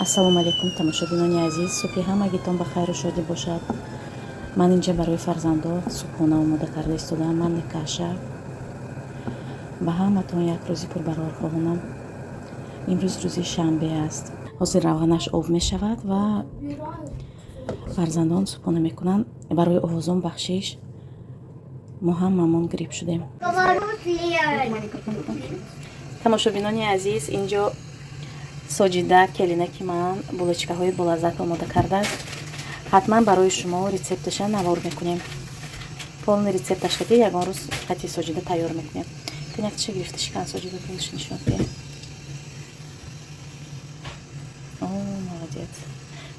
Ассалому алайкум, тамошобинони азиз. Субҳи ҳамагитон ба хайру шодӣ бошад. Ман инҷа барои фарзандо субҳона омода карда истодаам. Ман Никаша. Ба ҳаматон як рӯзи пурбарор хоҳонам. Имрӯз рӯзи шанбе аст. Ҳозир равғанаш об мешавад ва фарзандон субҳона мекунанд. Барои овозон бахшиш, мо ҳамамон грипп шудем. Тамошобинони азиз, инҷо Соҷида, келинаки ман, булочкаҳои болаззат омода кардааст. Ҳатман барои шумо рецепташа навор мекунем. Полный рецепташ қати ягон рӯз қати Соҷида тайёр мекунем. Кунякча гирифта шикан, Соҷида, кунш нишон диҳ. О, молодец.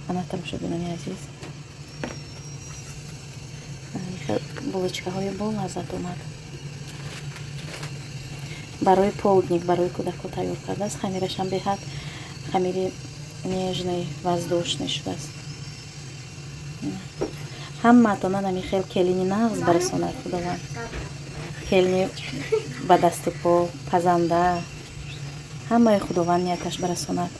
Ана, тамошобинони азиз, булочкаҳои болаззат омад. Барои полдник, барои кӯдакҳо тайёр кардааст. Хамирашам беҳад хамири нежный, воздушный шудааст. Ҳамаатона нами хел келини нағз барасонад Худованд. Келини ба дасту по, пазанда, ҳамаи Худованд нияташ барасонад.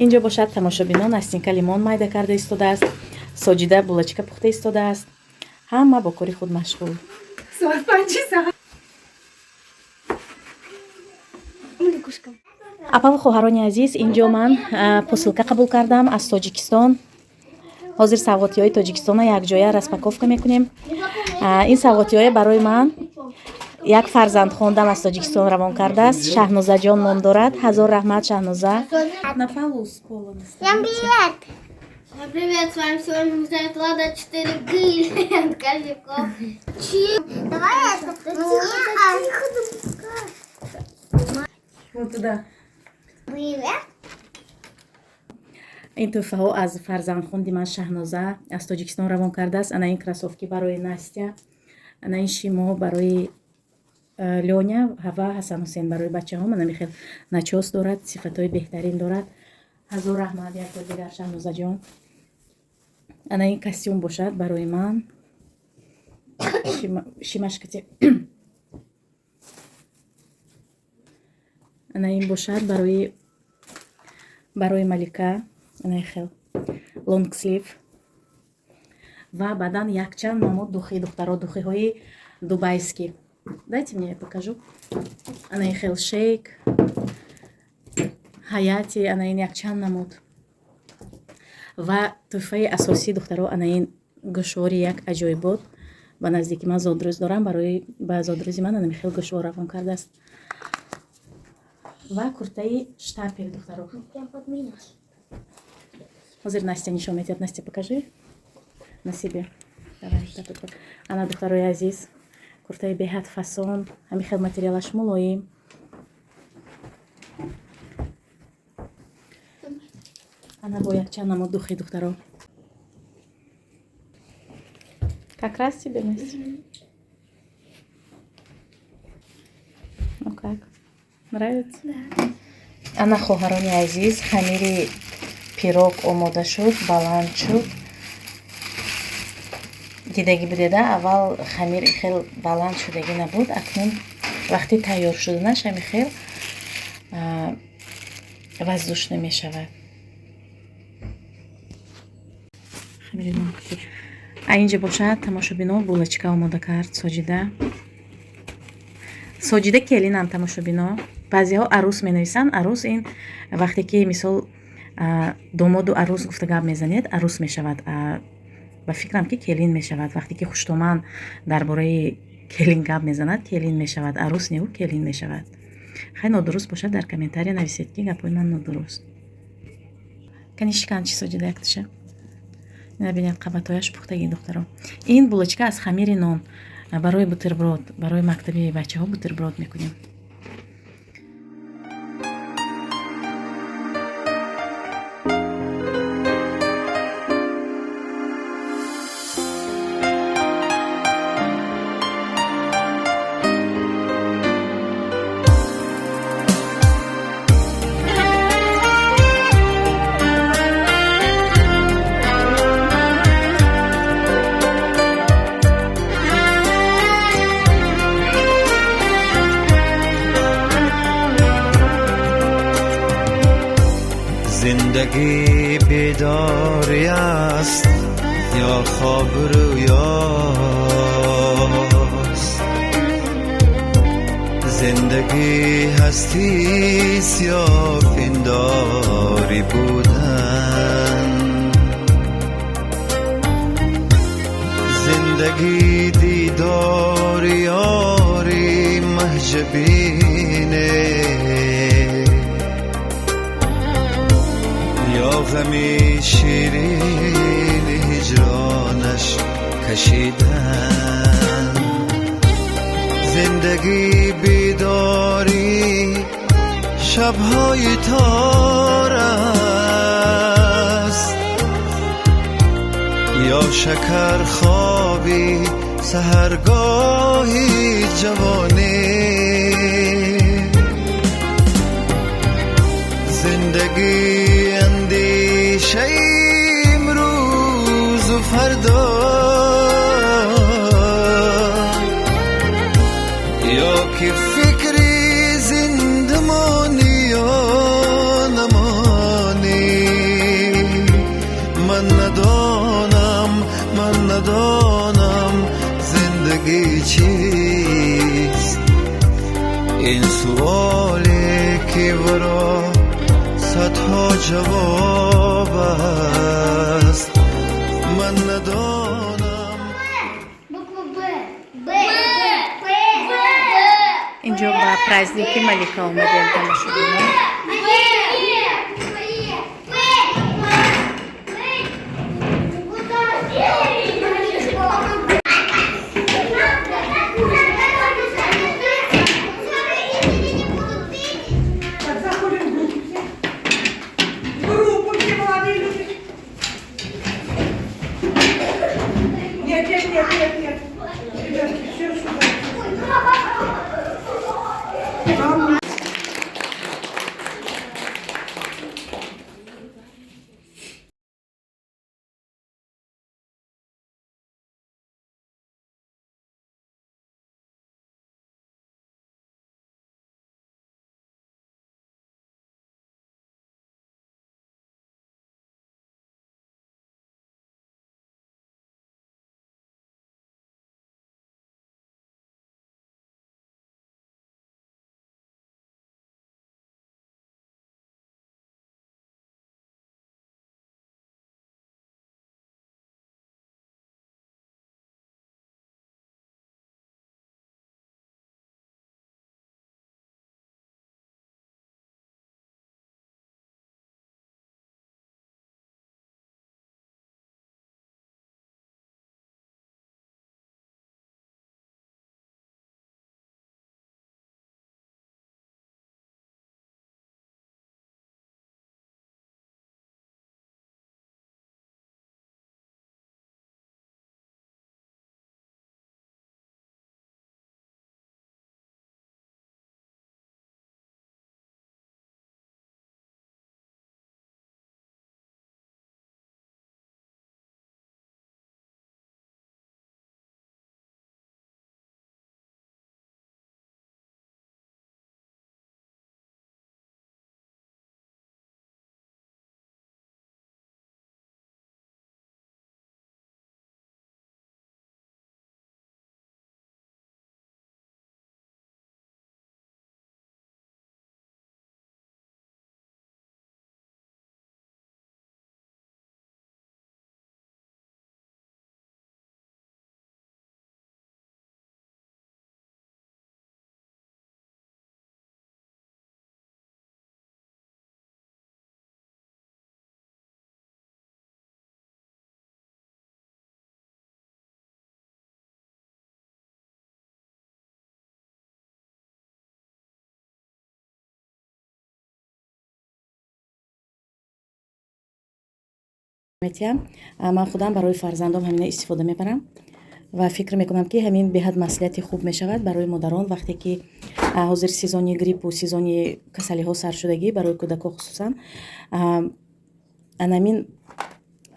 Инҷо бошад, тамошобинон, Настинка лимон майда карда истодааст, Соҷида булочка пухта истодааст. Ҳама бо кори худ машғул. Апаву хоҳарони азиз, инҷо ман посылка қабул кардам аз Тоҷикистон. Ҳозир савғотиҳои Тоҷикистона якҷоя распаковка мекунем. Ин савғотиҳое барои ман як фарзандхондам аз Тоҷикистон равон кардааст. Шаҳнозаҷон ном дорад. Ҳазор раҳмат, Шаҳноза. Всем привет! Всем привет, с вами сегодня Музей Лада 4 Гыль, Козяков. Давай это. Вот туда. Привет. Ин тӯҳфаҳо аз фарзандхонди ман Шаҳноза аз Тоҷикистон равон кардааст. Ана ин кроссовки барои Настя, ана ин шимо барои Лёня ва Ҳасанҳусен, барои бачаҳо. Ана михел начёс дорад, сифатҳои беҳтарин дорад. Ҳазор раҳмат як бор дигар, Шаҳнозаҷон. Ана ин костюм бошад барои ман, шимашкати. Ана ин бошад барои Малика, ана хел лонгслив. Ва баъдан якчанд намуд духи, духтаро, духиҳои дубайский. Дайте мне, я покажу. Ана ин хел шейк ҳаяти, ана ин якчанд намуд. Ва тӯҳфаи асосӣ, духтаро, ана ин гӯшвори як аҷоибот. Ба наздики ман зодрӯз дорам, барои ба зодрӯзи ман ана михел гӯшвор равон кардааст. Ва куртаи штапель, духтаро. Ҳозир Настя нишон медиҳад. Настя, покажи на себе. Давай. Ана, духтарои азиз, куртаи беҳад фасон, ҳамин хел материалаш мулоим. Ана бо якчанд намуд духи, духтаро. Как раз тебе, Настя. Ну как, нравится? Да. Ана, хоҳарони азиз, хамири пирог омода шуд, баланд шуд. Дидагӣ будеда, аввал хамир хел баланд шудагӣ набуд. Акнун вақти тайёр шуданаш ҳами хел воздушный мешавад. Хамири нонкутӣ. А инҷа бошад, тамошобино, булочка омода кард Соҷида. Соҷида келинам, тамошобино. Баъзеҳо арӯс менависанд. Арӯс ин вақте ки, мисол, домоду арӯс гуфта гап мезанед, арӯс мешавад. Ба фикрам, ки келин мешавад. Вақте ки хуштоман дар бораи келин гап мезанад, келин мешавад. Арӯс неу, келин мешавад. Хай, нодуруст бошад, дар комментария нависед, ки гапҳои ман нодуруст. Кани, шикан чи, Соҷида, якташа. Ина бинед, қабатҳояш пухтагӣ, духтаро. Ин булочка аз хамири нон барои бутерброд, барои мактаби бачаҳо бутерброд мекунем. Зиндагӣ бедорӣ аст ё хоб рӯёст, зиндагӣ ҳастист ё пиндорӣ будан, зиндагӣ дидори ёри Маҳҷабине ё ғами ширини ҳиҷронаш кашидан, зиндагӣ бедорӣ шабҳои тор аст ё шакархоби саҳаргоҳи ҷавонӣ, зиндагӣ андешаи имрӯзу фардо ё ки фикри зиндамонӣ ё намонӣ. Ман надонам, ман надонам, зиндагӣ чист. Ин суоле ки варо садҳо ҷавоб аст, ман надонам. Буква Б. Б. П. Б. Инҷо ба праздники Малика омадем, тамошобинон. Б. П. П. П. Куда? Так, заходим в группу все. В группу все, молодые люди. Нет, нет, нет, нет, нет. Ребятки, все сюда. Там. Метиҳам. Ман худам барои фарзандом ҳамина истифода мебарам ва фикр мекунам, ки ҳамин беҳад маслиҳати хуб мешавад барои модарон, вақте ки ҳозир сезони гриппу сезони касалиҳо саршудагӣ, барои кӯдакҳо хусусан. Анамин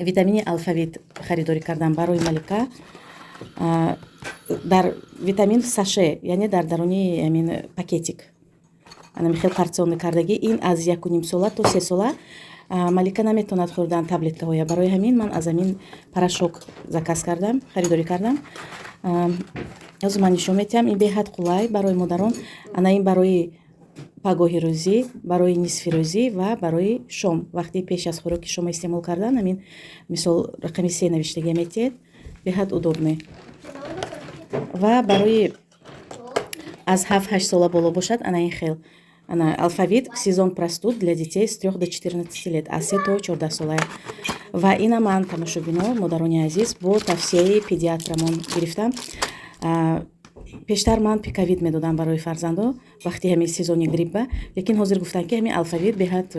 витамини Алфавит харидорӣ кардам барои Малика дар витамин саше, яъне дар даруни ҳамин пакетик. Анами хел порционный кардагӣ. Ин аз 1,5 сола то 3 сола. Малика наметавонад хӯрдан таблеткаҳоя, барои ҳамин ман аз ҳамин порошок заказ кардам, харидорӣ кардам. Ҳозир ман нишон медиҳам. Ин беҳад қулай барои модарон. Ана ин барои пагоҳи рӯзӣ, барои нисфи рӯзӣ ва барои шом. Вақти пеш аз хӯроки шома истеъмол кардан, ҳамин мисол рақами се навиштагия метиҳед. Беҳад удобный. Ва барои аз 7-8 сола боло бошад, ана ин хел, ана Алфавит сезон простуд для детей с 3 до 14 лет, аз 3 то 14 сола. Ва ина ман, тамошобино, модарони азиз, бо тавсияи педиатрамон гирифтам. Пештар ман Пиковит медодам барои фарзандо вақти ҳамин сезони гриппа, лекин ҳозир гуфтанд, ки ҳамин Алфавит беҳад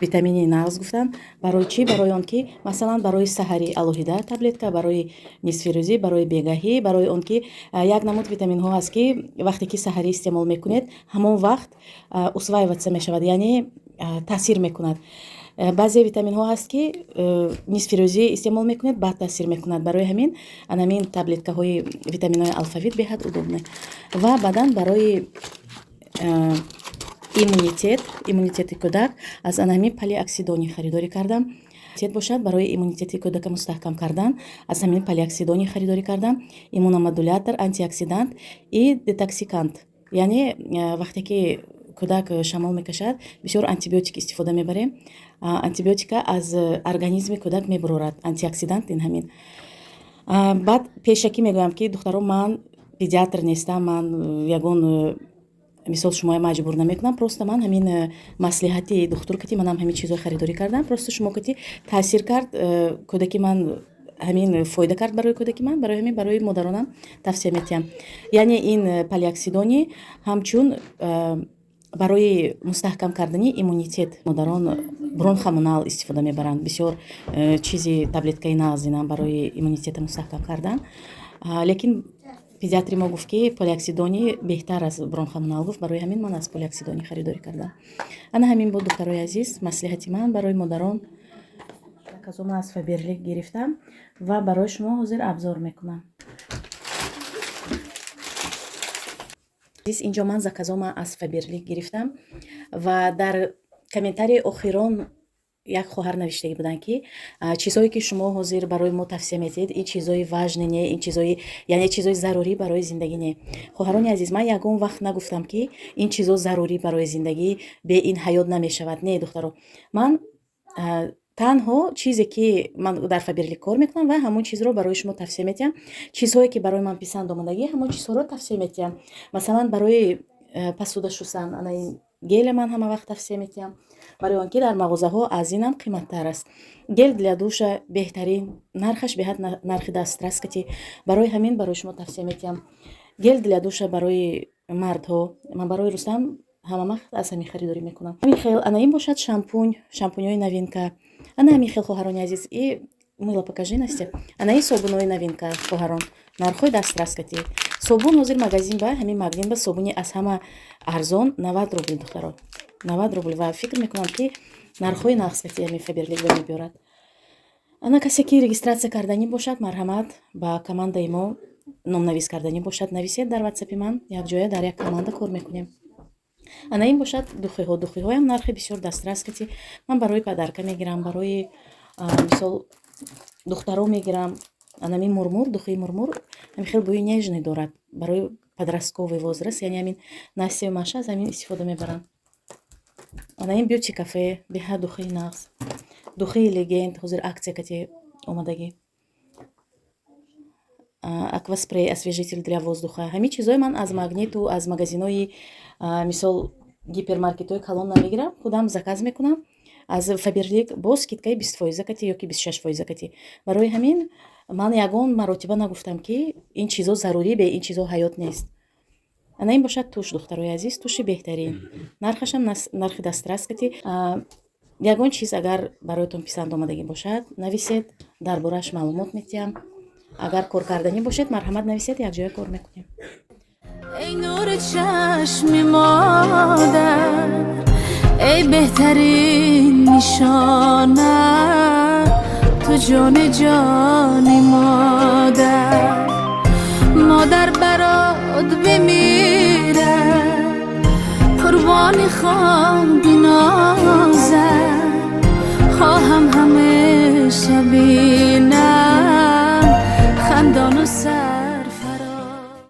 витамини нағз гуфтанд. Барои чӣ? Барои он ки, масалан, барои саҳарӣ алоҳида таблетка, барои нисфирӯзӣ, барои бегаҳӣ. Барои он ки як намуд витаминҳо ҳаст, ки вақте ки саҳарӣ истеъмол мекунед, ҳамон вақт усваиваться мешавад, яъне таъсир мекунад. Баъзе витаминҳо ҳаст, ки нисфирӯзӣ истеъмол мекунед, баъд таъсир мекунад. Барои ҳамин анамин таблеткаҳои витаминҳои Алфавит беҳад удобный. Ва баъдан барои иммунитети кӯдак аз анамин Полиоксидони харидорӣ кардам. Бошад, барои иммунитети кӯдака мустаҳкам кардан аз ҳамин Полиоксидони харидорӣ кардам. Иммуномодулятор, антиоксидант и детоксикант. Яъне вақте ки кӯдак шамол мекашад, бисёр антибиотик истифода мебарем, антибиотика аз организми кӯдак мебурорад антиоксидант ин ҳамин. Баъд пешакӣ мегӯям, ки, духтаро, ман педиатр нестам, ман ягон мисол шумоя маҷбур намекунам. Просто ман ҳамин маслиҳати духтур кати манам ҳамин чизҳои харидорӣ кардам. Просто шумо кати таъсир кард, кӯдаки ман ҳамин фоида кард барои кӯдаки ман, барои ҳамин барои модаронам тавсия метиҳам. Яъне ин Полиоксидони ҳамчун барои мустаҳкам кардани иммунитет. Модарон Бронхомунал истифода мебаранд, бисёр чизи таблеткаи нағз инам барои иммунитета мустаҳкам кардан, лекин педиатри мо гуфт, ки Полиоксидони беҳтар аз Бронхомунал гуфт. Барои ҳамин ман аз Полиоксидони харидорӣ кардам. Ана ҳамин буд, духтарои азиз, маслиҳати ман барои модарон. Заказома аз Фаберлик гирифтам ва барои шумо ҳозир обзор мекунам. Инҷо ман заказома аз Фаберлик гирифтам ва дар комментарии охирон як хоҳар навиштагӣ буданд, ки чизҳое, ки шумо ҳозир барои мо тавсия медиҳед, ин чизҳои важный не, ин чизҳои, яъне чизҳои зарурӣ барои зиндагӣ не. Хоҳарони азиз, ман ягон вақт нагуфтам, ки ин чизҳо зарурӣ барои зиндагӣ, бе ин ҳаёт намешавад. Не, духтаро, ман танҳо чизе, ки ман дар Фаберлик кор мекунам ва ҳамон чизро барои шумо тавсия медиҳам. Чизҳое, ки барои ман писанд омадагӣ, ҳамон чизҳоро тавсия медиҳам. Масалан, барои посуда шустан ана ин геля ман ҳама вақт тавсия медиҳам, барои он ки дар мағозаҳо аз инам қиматтар аст. Гель для душа беҳтарин, нархаш беҳад нархи дастрас кати, барои ҳамин барои шумо тавсия медиҳам. Гель для душа барои мардҳо, ман барои Рустам ҳама вақт аз ҳамин харидорӣ мекунам. Ҳамин хел, ана ин бошад шампунь, шампуньҳои новинка. Ана ҳамин хел, хоҳарони азиз. И мыло покажи, Настя. Ана ин собунҳои новинка, хоҳарон, нархҳои дастрас кати. Собун ҳозир магазин ба, ҳамин магазин ба, собуни аз ҳама арзон 90 рубл, духтаро, 90 рубл. Ва фикр мекунам, ки нархҳои нағз кати ҳамин Фаберлик ба мебиёрад. Ана касе, ки регистрация карданӣ бошад, марҳамат, ба командаи мо номнавис карданӣ бошад, нависед дар ватсапи ман, якҷоя дар як команда кор мекунем. Ана ин бошад духиҳо. Духиҳоям нархи бисёр дастрас кати. Ман барои подарка мегирам, барои, мисол, духтаро мегирам. Анами Мурмур, духии Мурмур ҳамин хел бӯи нежный дорад, барои подростковый возраст, яъне ҳамин Настя, Маша аз ҳамин истифода мебаранд. Ана ин Бьюти Кафе беҳад духии нағз, духии Легенд ҳозир акция кати омадагӣ. Акваспрей, освежитель для воздуха. Ҳамин чизҳое ман аз Магниту, аз магазинҳои, мисол, гипермаркетҳои калон намегирам, худам заказ мекунам аз Фаберлик бо скидкаи 20 фоиза кати ёки 26 фоиза кати. Барои ҳамин ман ягон маротиба нагуфтам, ки ин чизо зарурӣ, бе ин чизо ҳаёт нест. Ана ин бошад тушь, духтарои азиз, туши беҳтарин, нархашам нархи дастрас кати. Ягон чиз агар бароятон писанд омадагӣ бошад, нависед, дар борааш маълумот медиҳам. Агар кор карданӣ бошед, марҳамат, нависед, якҷоя кор мекунем. Эй нури чашми модар, эй беҳтарин нишона, ту ҷони ҷони модар. Модар барот бимирад, қурбон. ҷони хоби нозат, хоҳам ҳамеша.